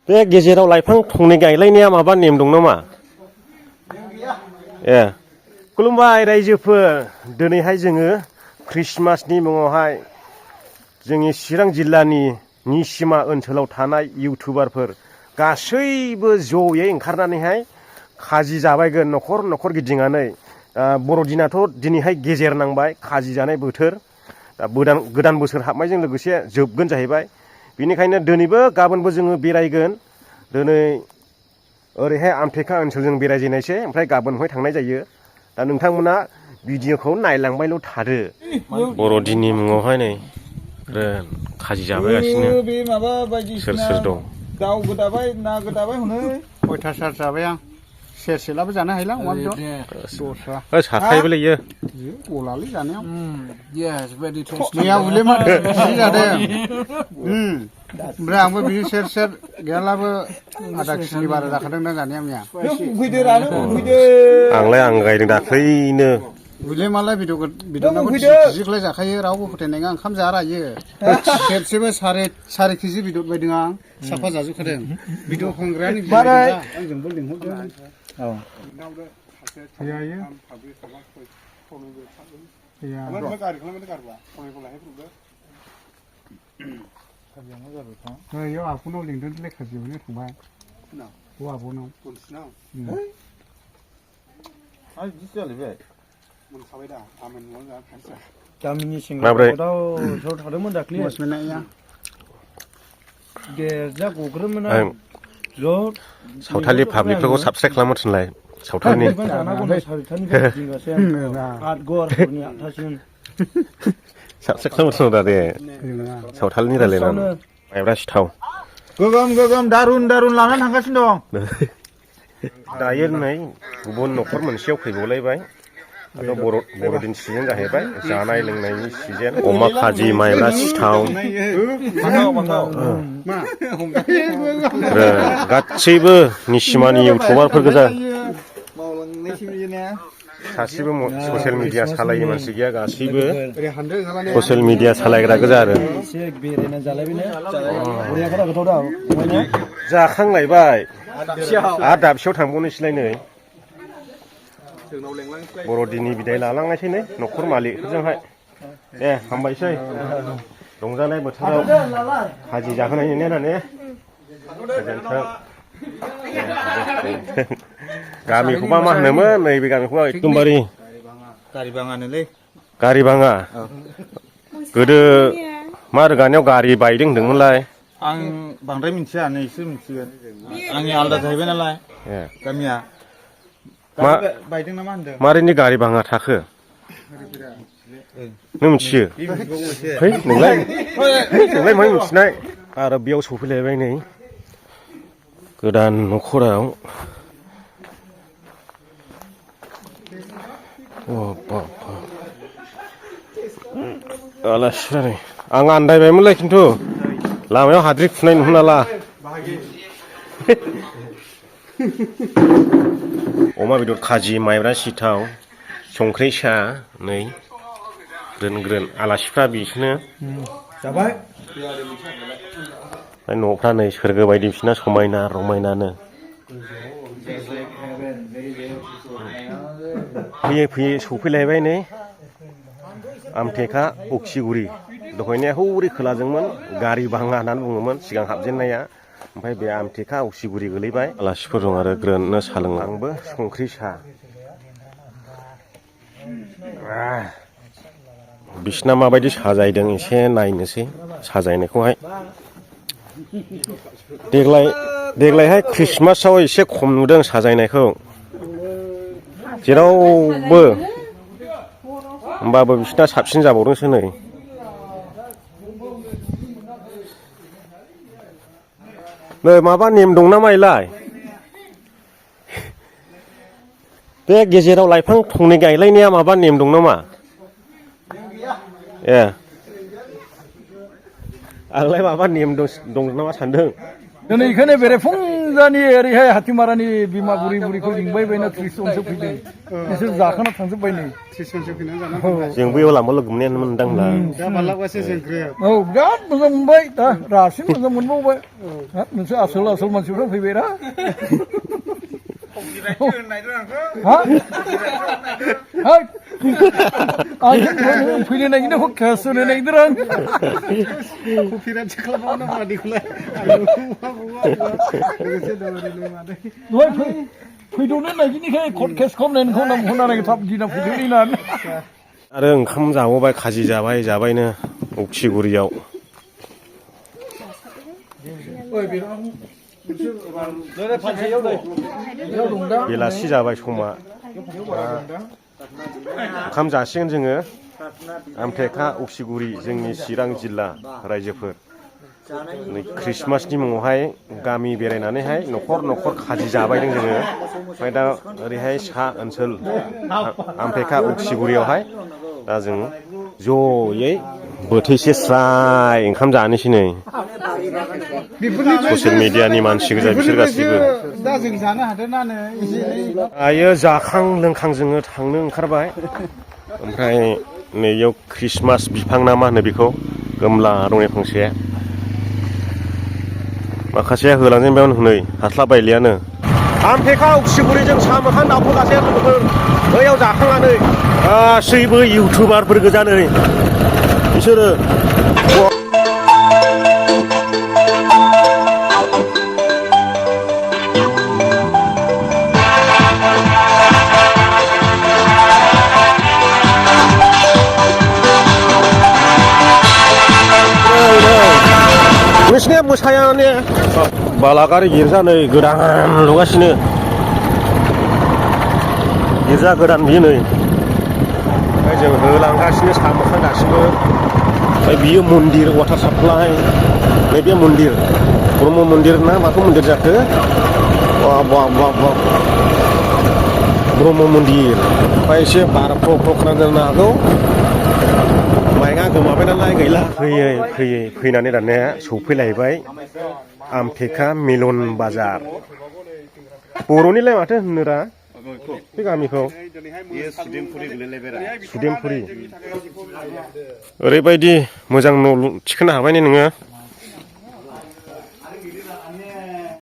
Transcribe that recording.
बे गेजेराव लाइफां थंनै गायलायनाया माबा नेम दं नामा? ए खुलुमबाय रायजोफोर, दिनैहाय जोङो ख्रिस्टमासनि मुङावहाय जोंनि चिरां जिल्लानि निसिमा ओनसोलाव थानाय इउटुबारफोर गासैबो जयै ओंखारनानैहाय खाजि जाबायगोन न'खर न'खर गिदिंनानै। बर'दिनाथ' दिनैहाय गेजेर नांबाय, खाजि जानाय बोथोर। गोदान बोसोर हाबनायजों लोगोसे जोबगोन जाहैबाय। बेनिखायनो दिनैबो गाबोनबो जोङो बेरायगोन। दिनै ओरैहाय आमथेखा ओनसोलजों बेरायजेनायसै, ओमफ्राय गाबोनहाय थांनाय जायो। दा नोंथांमोना भिडिअखौ नायलांबायल' थादो। बर'दिननि मुङावहाय नै खाजि जाबायगासिनो। बे माबा सोर बायदिसिना सोर दं? दाउ गोदाबाय, ना गोदाबाय हनै खयथासार जाबाय आं। सेरसेलाबो जानो हायला अमा बेदर। दस्रा साखायोबोलै इयो गलालै जानायाव। मैया हले मा बिदि जादों। ओमफ्राय आंबो बिदि सेर सेर गैयालाबो आधा केजिनि बारा जाखादों जानाया मैया। उखैदो रानो उखैदो। आंलाय गायदों दाख्लैनो। हले मालाय बेदरनाखौ जिजिखौलाय जाखायो, रावबो फोथायनाय नङा। ओंखाम जारायो खेबसेबो साराय केजि बेदर बायदों आं, साफा जाजोबखादों। बेदर फानग्रायानो आंजोंबो लिंहरदों। औ बेयाव आब'नाव लिंदोंलै खाजियावनो थांबाय। आब'नाव गामिनि सेंग्राफोरा ज' थादोंमोन दाख्लै। गेरजा गग्रोमोना ज' सावथालि पाब्लिकफोरखौ साबसक्राइब खालामनो थिनलाय। सावथालनि साबसक्राइब खालामनो थिनहर दे। सावथालनि रायलायनानै माइब्रा सिथाव गोगोम दारुन लानानै थांगासिनो दं। दायो नै गुबुन न'खर मोनसेयाव फैबावलायबाय। बर'दिन सिजेन जाहैबाय, जानाय लोंनायनि सिजेन। अमा खाजि, माइब्रा सिथाव गासैबो निसिमानि इउटुबारफोर गोजा। सासेबो ससियेल मिडिया सालायै मानसि गैया, गासैबो ससियेल मिडिया सालायग्रा गोजा आरो। जाखांलायबाय आरो दाबसेयाव थांबावनोसैलाय नै। बर'दिननि बिदाय लालांनायसै नै न'खर मालिकफोरजोंहाय। दे हामबायसै, रंजानाय बोथोराव खाजि जाहोनायनि होननानै। गोजोन्थों। गामिखौबा मा होनोमोन नैबे गामिखौबा एकदमबारे गारि भाङा। गोदो मा रोगानायाव गारि बायदों होनदोंमोनलाय? आं बांद्राय मिथिया, नैसो मिथिगोन। आंनि आलादा जाहैबाय नालाय गामिया। बायदों ना मा होनदों? मारैनि गारि भाङा थाखो नों मिथियो? नोंलाय माहाय मिथिनाय? आरो बेयाव सफैलायबाय नै गोदान न'खराव। आलासिफ्रा नै आं आन्दायबायमोनलाय, खिन्थु लामायाव हाद्रि खुनाय नुहुरनाला। अमा बेदर खाजि, माइब्रा सिथाव, संख्रि साहा नै ग्रोन आलासिफ्रा बिसोरनो जाबाय। न'फ्रा नै सोरगो बायदि बिसोरना समायना रमायनानो। फैयै सफैलायबाय नै आमथेखा अक्सिगुरि। दहायनिया हौरै खोलाजोंमोन, गारि भाङा होननानै बुङोमोन सिगां हाबजेननाया। ओमफ्राय बे आमथेखा अक्सिगुरि गोलैबाय। आलासिफोर दं आरो ग्रोननो साहा लोङो। आंबो संख्रि साहा। बिसिना माबायदि साजायदों एसे नायनोसै साजायनायखौहाय। देग्लायहाय ख्रिस्टमासाव एसे खम नुदों साजायनायखौ जेरावबो। होमबाबो बिसिना साबसिन जाबावदोंसो नै। माबा नेम दं नामा इलाय? बे गेजेराव लाइफां थंनै गायलायनाया माबा नेम दं नामा? ए आंलाय माबा नेम दं नामा सानदों। दिनै बेखायनो बेरेफुंजानि ओरैहाय हाथिमारानि बिमा बुरि बुरिखौ लिंबाय बायना 30 जनसो फैदों बिसोर जाखाना थांजोब्बाय नै 30 जनसो फैनानै जाना थांबाय जों बैयाव लांबा लोगो मोननायानो मोनदांला दा मालाबासो जोंख्रिया औ बिराद मोजां मोनबाय दा रासिन मोजां मोनबावबाय हाब नोंसोर आसल आसल मानसिफ्रा फैबायरा हा हाय आं फैनो नागिरदों केस होनो नागिरदों आं कफिराथि खालामबावनो मादिखौलाय फैदौनो नागिरनायखाय कर्ट केस खालामनायखौ नाम होनानै थाब दिना फैदों होननानै आरो ओंखाम जाबावबाय खाजि जाबायनो उखिगुरियाव बेलासि जाबाय समा ओंखाम जासिगोन जोङो आमथेखा उखिगुरि जोंनि चिरां जिल्ला रायजोफोर ख्रिस्टमासनि मुङावहाय गामि बेरायनानैहाय न'खर न'खर खाजि जाबायदों जोङो ओमफ्राय दा ओरैहाय सा ओनसोल आमथेखा उखिगुरियावहाय दा जों जयै बोथिसे स्राय ओंखाम जानोसै नै ससियेल मिडियानि मानसि गोजा बिसोर गासिबो दा जों जानो हादोंनानो दायो जाखां लोंखां जोङो थांनो ओंखारबाय ओमफ्राय नैयाव ख्रिस्टमास बिफां ना मा होनो बेखौ गोमला दंनाय फांसे माखासेया होलांजेन बेयावनो हनै हास्लाबबायलियानो आमथेखा उखिगुरिजों सा मोखां दावखोगासिनो लोगोफोर बैयाव जाखांनानै गासैबो इउटुबारफोर गोजा नै बिसोरो नोंसिनि मोसायाने बालागारि गिर्जा नै गोदान लुगासिनो गिर्जा गोदान बियो नै ओमफ्राय जों होलांगासिनो सा मोखां दासिमबो ओमफ्राय बियो मन्दिर वाटार साप्लाइ नैबे मन्दिर ब्रह्म मन्दिर ना बाथौ मन्दिर जाखो ब्रह्म मन्दिर ओमफ्राय एसे बार फ्र फ्र खोनानो हागौ माइकआ गोमाबाय नालाय गैला फैयै फैनानै दानिया सौफैलायबाय आमथेखा मिलन बाजार बर'निलाय माथो होनोरा बे गामिखौ सुदेमपुरि ओरैबायदि मोजां न' थिखोनो हाबाय ने नोङो